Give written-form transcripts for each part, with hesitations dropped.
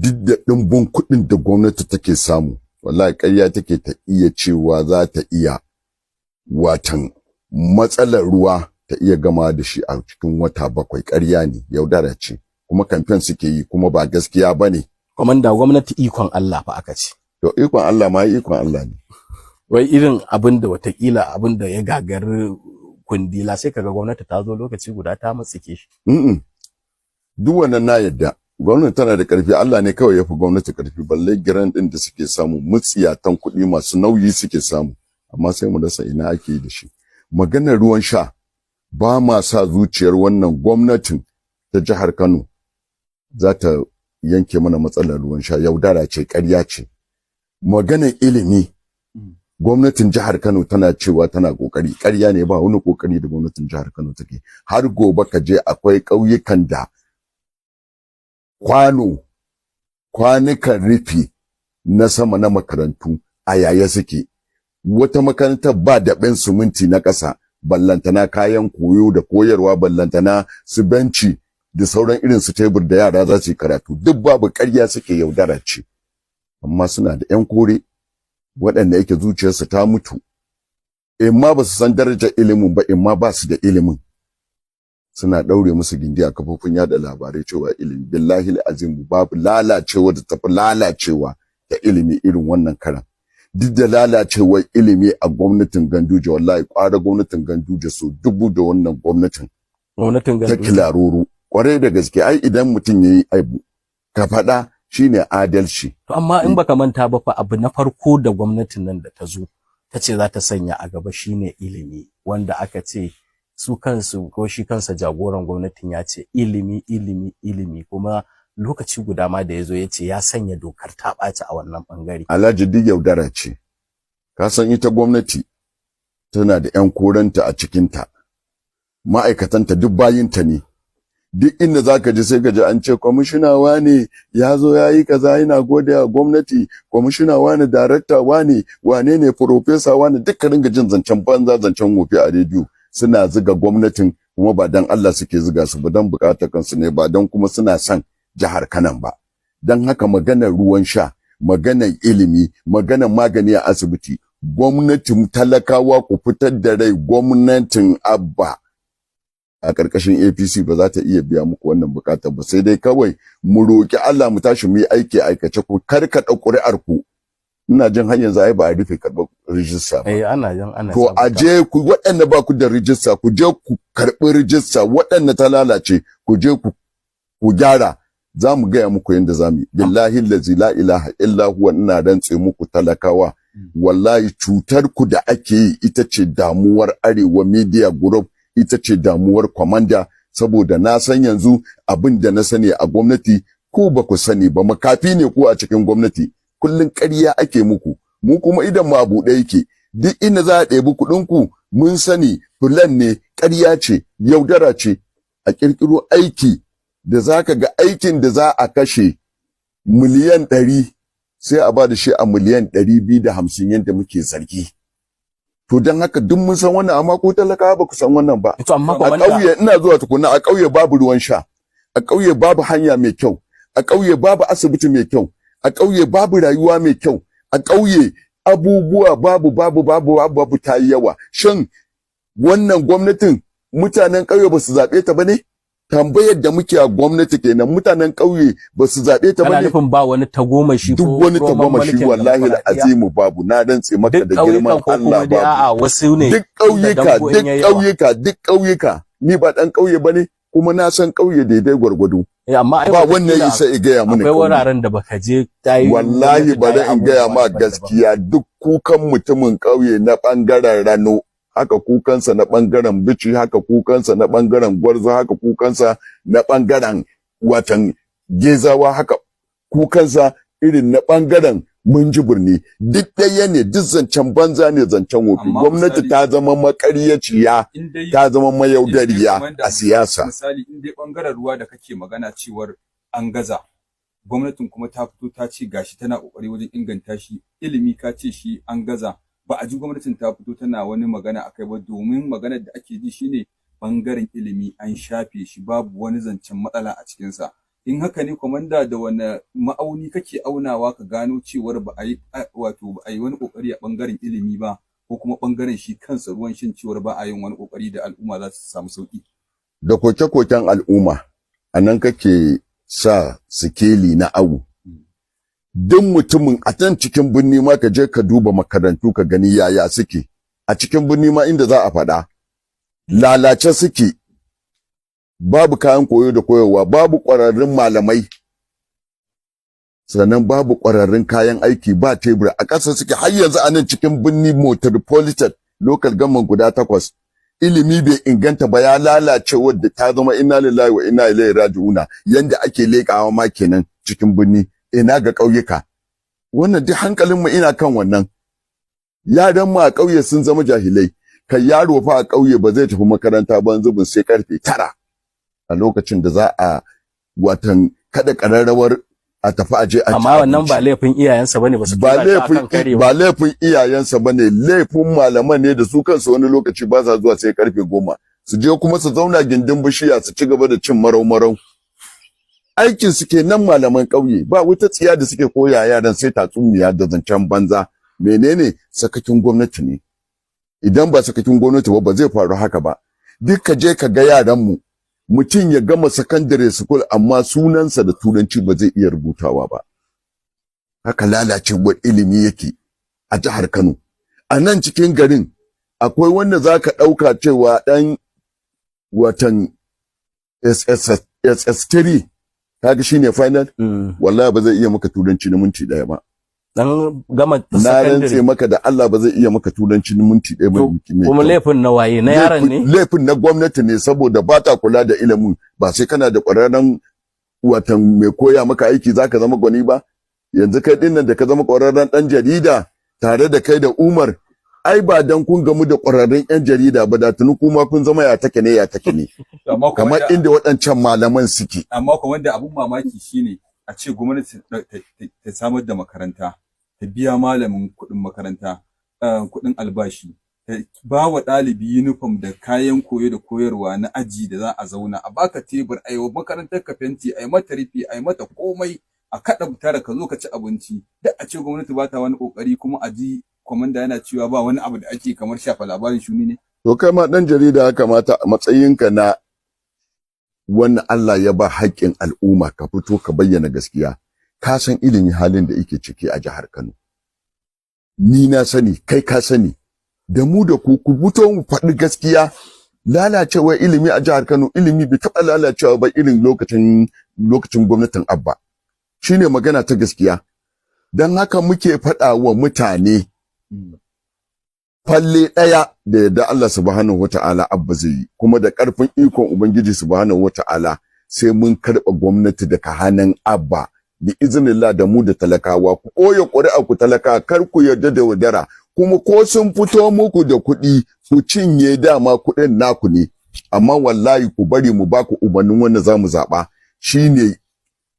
Duk da ɗimbin kuɗin da gwamnati take samu, wallahi ƙarya take ta iya cewa za ta iya watan matsalar ruwa ta iya gama da shi a cikin wata 7. Ƙarya ne, yaudara ce, kuma kamfen suke yi, kuma ba gaskiya ba ne. Kwamanda, gwamnati ikon Allah fa aka ce. To, ikon Allah ma ikon Allah ne. Wai irin abin da watakila abin da ya gagari kundila, sai kaga gwamnati ta zo lokaci guda ta mutsike shi. Duk wannan na yadda gwamnati tana da ƙarfi, Allah ne kawai ya fi gwamnati ƙarfi. Balle grant ɗin da suke samu, mutsiyatan kuɗi masu nauyi suke samu, amma sai mu rasa ina ake yi da shi. Maganar ruwan sha, ba ma sa zuciyar wannan gwamnatin ta jihar Kano za ta yanke mana matsalar ruwan sha. Yaudara ce, ƙarya ce. Maganar ilimi, gwamnatin jihar Kano tana cewa tana kokari. Ƙarya ne, ba wani kokari da gwamnatin jihar Kano take. Har gobe ka je, akwai ƙauyukan da kwano, kwanukan rufi na sama na makarantu a yaya suke. Wata makarantar ba daɓen siminti na ƙasa, ballantana kayan koyo da koyarwa, ballantana su benci da sauran irin su tebur da yara za su yi karatu, duk babu. Ƙarya suke, yaudara ce. Amma suna da 'yan kore waɗanda yake zuciyarsu ta mutu, in ma ba su san darajar ilimin ba, in ma ba su da ilimin, suna ɗaure musu gindi a kafofin yada labarai cewa ilimi. Billahi azim, babu lalacewa da tafi lalacewa da ilimi irin wannan karan. Duk da lalacewar ilimi a gwamnatin Ganduje, wallahi ƙwara gwamnatin Ganduje so dubu da wannan gwamnatin. Gwamnatin ta Ganduje. Kilaruru, kwarai da gaske. Ai idan mutum yayi aibu ka faɗa, shine adalci. To, amma in baka manta ba fa, abu na farko da gwamnatin nan da ta zo ta ce za ta sanya a gaba shine ilimi, wanda aka ce su kansu, ko shi kansa jagoran gwamnatin ya ce ilimi, ilimi, ilimi. Kuma lokaci guda ma da ya zo ya ce ya sanya dokar ta ɓaci a wannan ɓangare. Alhaji, duk yaudara ce. Ka san ita gwamnati tana da 'yan koranta a cikinta, ma'aikatanta duk bayinta ne. Duk inda za ka ji, sai ka ji an ce kwamishina wane ya zo ya yi kaza, yana gode wa gwamnati, kwamishina wane, darakta wane, wane ne, farofesa wane. Duk ka ringa jin zancen banza, zancen wofi a rediyo. Suna ziga gwamnatin, kuma ba dan Allah suke ziga su ba, dan bukatar kansu ne, ba dan kuma suna son jihar Kanan ba. Dan haka maganar ruwan sha, maganar ilimi, maganar magani a asibiti, gwamnatin talakawa, ku fitar da rai, gwamnatin Abba a ƙarƙashin APC ba za ta iya biya muku wannan bukatar ba. Sai dai kawai mu roki Allah, mu tashi mu yi aiki aikace, ku karkaɗa ƙuri'ar ku. Ina jin har yanzu ai ba a rufe karɓar rijista ba. Eh, ana jan ana To, a je ku, waɗanda ba ku da rijista, ku je ku karɓi rijista. Waɗanda ta lalace, ku je ku gyara. Za mu gaya muku yadda za mu yi. Billahi allazi la ilaha illa huwa, ina rantse muku talakawa, wallahi cutar ku da ake yi ita ce damuwar Arewa Media Group, ita ce damuwar kwamanda, saboda na san yanzu abin da na sani a gwamnati ku ba ku sani ba. Makafi ne ku a cikin gwamnati, kullun ƙarya ake muku. Mu kuma idan mu a buɗe yake, duk inda za a ɗebi kuɗin ku mun sani. Fulan ne, ƙarya ce, yaudara ce. A ƙirƙiro aiki da za ka ga aikin da za a kashe miliyan 100, sai a ba da shi a miliyan 250, yadda muke zargi. To, don haka duk mun san wannan, amma ko talakawa ba ku san wannan ba. To, amma A kwamanda, ƙauye, ina zuwa tukuna, a ƙauye babu ruwan sha, a ƙauye babu hanya mai kyau, a ƙauye babu asibiti mai kyau, a ƙauye babu rayuwa mai kyau, a ƙauye abubuwa babu, babu, babu, babu, babu, ta yi yawa. Shin wannan gwamnatin mutanen ƙauye ba su zaɓe ta ba ne? Tambayar da muke a gwamnati kenan. Mutanen ƙauye ba su zaɓe ta kana ba ne? nufin ba wani tagomashi ko Duk wani roman tagomashi, mulkin wallahi demokuraɗiyya? azimu babu. Na rantse maka Duk da girman ƙauyukan ko Allah, kuma dai babu. a'a, wasu ne Duk inda ƙauyuka, danko in duk yayi yawa. ƙauyuka, duk ƙauyuka. Ni ba ɗan ƙauye bane, kuma na san ƙauye daidai gwargwado. Eh, amma ai Ba wannan wataƙila isa i gaya mini akwai ƙauye. wuraren da baka je ta yi Wallahi gwamnati ta bari yi in gaya abubuwa ma daban-daban. gaskiya, duk kukan mutumin ƙauye na ɓangaren Rano haka kukansa, na ɓangaren Bici haka kukansa, na ɓangaren Gwarzo haka kukansa, na ɓangaren watan Gezawa haka kukansa, irin na ɓangaren Minjibir ne, duk ɗaya ne. Duk zancen banza ne, zancen wofi. Amma Gwamnati misali- ta zama maƙaryaciya, in dai ta zama mayaudariya in dai a siyasa. Misali, in dai bangaren ruwa da kake magana cewar an gaza, gwamnatin kuma ta fito ta ce gashi tana kokari wajen inganta shi. Ilimi ka ce shi an gaza, ba a ji gwamnatin ta fito tana wani magana akai ba, domin maganar da ake ji shine bangaren ilimi an shafe shi, babu wani zancen matsala a cikinsa. In haka ne, kwamanda, da wane ma'auni kake aunawa ka gano cewar ba a yi, wato ba a yi wani kokari a bangaren ilimi ba, ko kuma bangaren shi kansa ruwan shan, cewar ba a yin wani kokari da al'umma za su samu sauki? Da koke-koken al'umma a nan kake sa sikeli na awu. Duk mutumin a can cikin birni ma, ka je ka duba makarantu ka gani yaya suke a cikin birni ma, inda za a faɗa lalace suke, babu kayan koyo da koyarwa, babu ƙwararrun malamai, sannan babu ƙwararrun kayan aiki, ba tebur, a ƙasa suke har yanzu. A nan cikin birni, metropolitan local government guda 8, ilimi bai inganta ba, ya lalace, wadda ta zama inna lillahi wa inna ilaihi raji'una. Yanda ake leƙawa ma kenan cikin birni, ina ga ƙauyuka? Wannan duk hankalin mu ina kan wannan. Yaran mu a ƙauye sun zama jahilai. Kai, yaro fa a ƙauye ba zai tafi makaranta ba zubin sai karfe 9, a lokacin da za a watan kada ƙararrawar a tafi aje a ci Amma wannan ba abinci. laifin iyayensa bane, ba su Ba tura shi akan laifin kare ba. Ba laifin iyayensa bane, laifin malaman ne da su kansu wani lokaci ba sa zuwa sai karfe 10, su je kuma su zauna gindin bishiya su ci gaba da cin marau-marau. Aikin su kenan, malaman ƙauye. Ba wata tsiya da suke koya yaran sai tatsuniya da zancen banza. Menene sakakin gwamnati ne? Idan ba sakakin gwamnati ba, ba zai faru haka ba. Duk ka je ka ga yaran mu, mutum ya gama secondary school amma sunansa da turanci ba zai iya rubutawa ba. Haka lalacewar ilimi yake a jihar Kano. A nan cikin garin akwai wanda za ka ɗauka cewa ɗan watan SS, SS3, kaga shine final, wallahi ba zai iya maka turanci na minti 1 ba. Dan gama Na rantse secondary. maka da Allah, ba zai iya maka turanci na minti 1 ba. To, mai kuma kyau. laifin na waye? Na yaron ne? Laifin na gwamnati ne, saboda ba ta kula da ilimin. Ba sai kana da ƙwararren watan mai koya maka aiki zaka zama gwani ba. Yanzu kai din nan da ka zama ƙwararren ɗan jarida, tare da kai da Umar, ai ba dan kun gamu da ƙwararrun 'yan jarida ba, da tuni kuma kun zama ya take ne, ya take ne, Amma kamar kwamanda, inda waɗancan malaman suke. Amma kwamanda, abun mamaki shine a ce gwamnati ta samar da makaranta, ta biya malamin kuɗin makaranta, kuɗin albashi, ta ba wa ɗalibi uniform da kayan koyo da koyarwa na aji da za a zauna, a baka tebur, a yi wa makarantar ka fenti, a yi mata rufi, a yi mata komai, a kaɗa tara ka zo ka ci abinci, duk a ce gwamnati ba ta wani ƙoƙari, kuma a ji kwamanda yana cewa ba wani abu da ake, kamar shafa labarin shuni ne. To, kai ma ɗan jarida ya kamata a matsayinka na wannan Allah ya ba haƙƙin al'umma ka fito ka bayyana gaskiya. Ka san ilimi halin da yake ciki a jihar Kano. Ni na sani, kai ka sani, da mu da ku, ku fito mu faɗi gaskiya. Lalacewar ilimi a jihar Kano, ilimi bai taɓa lalacewa ba irin lokacin gwamnatin Abba. Shine magana ta gaskiya. Don haka muke faɗa wa mutane, falle ɗaya da yadda Allah subhanahu wata'ala Abba zai yi, kuma da ƙarfin ikon Ubangiji subhanahu wata'ala sai mun karɓa gwamnati daga hannun Abba bi iznillah, da mu da talakawa. Ku ɓoye ƙuri'a ku talaka, kar ku yarda da wadara. Kuma ko sun fito muku da kuɗi, ku cinye, dama kuɗin naku ne. Amma wallahi ku bari mu ba ku umarnin wanda za mu zaɓa, shine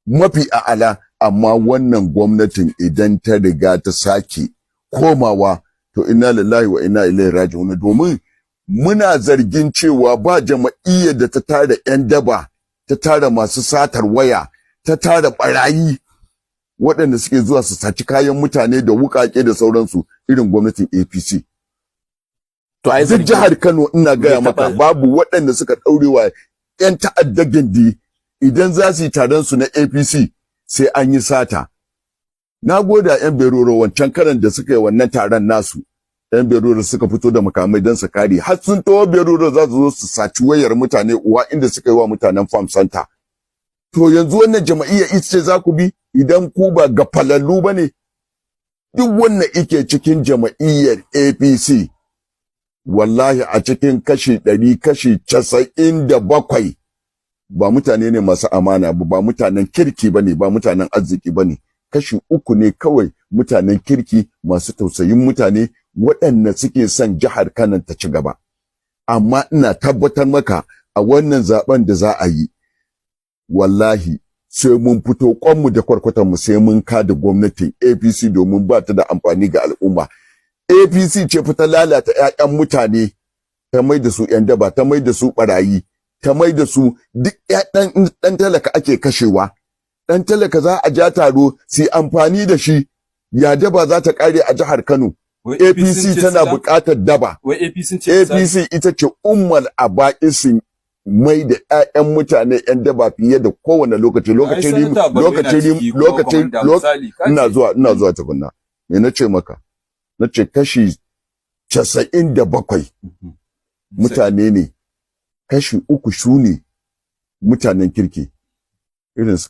mafi a'ala. Amma wannan gwamnatin idan ta riga ta sake komawa, to inna lillahi wa inna ilaihi raji'un, domin muna zargin cewa ba jama'iyyar da ta tara 'yan daba, ta tara masu satar waya, ta tara barayi waɗanda suke zuwa su saci kayan mutane da wukake da sauransu irin gwamnatin APC. To ai Duk zargi jihar Kano, ina gaya Bai maka, babu waɗanda suka ɗaurewa 'yan ta'adda gindi. Idan za su yi taron su na APC sai an yi sata. Na gode a 'yan Beroro wancan karan da suka yi wannan taron nasu. 'Yan Beroro suka fito da makamai don su kare. Har sun taho Beroro za su zo su saci wayar mutane, uwa inda suka yi wa mutanen farm center. To yanzu wannan jama'iyya ita ce za ku bi idan ku ba gafalallu ba ne? Duk wannan ike cikin jama'iyyar APC, wallahi a cikin kashi 100, kashi 97 ba mutane ne masu amana ba, ba mutanen kirki ba ne, ba mutanen arziki ba ne. Kashi 3 ne kawai mutanen kirki, masu tausayin mutane, waɗanda suke son jihar Kano ta ci gaba. Amma ina tabbatar maka, a wannan zaben da za a yi, wallahi sai mun fito kwanmu da kwarkwatanmu, sai mun kada gwamnatin APC, domin ba ta da amfani ga al'umma. APC ce fa ta lalata 'ya'yan mutane, ta mai da su 'yan daba, ta mai da su barayi, Ta mai da su duk ɗan talaka ake kashewa. Ɗan talaka za a ja taro su yi amfani da shi. Ya daba za ta ƙare a jihar Kano? Wai APC ce tana sila? buƙatar daba. Wai APC ce misali? APC ita ce ummal aba'isin mai da 'ya'yan mutane 'yan daba fiye da kowane lokaci. Ai, Lokacin Sanata Barau yana lokacin ciki kuma lokacin kwamanda, misali, ka ina ce- zuwa, ina zuwa tukunna. Me na ce maka? Na ce kashi 97 mutane ne, kashi 3 su ne mutanen kirki irin su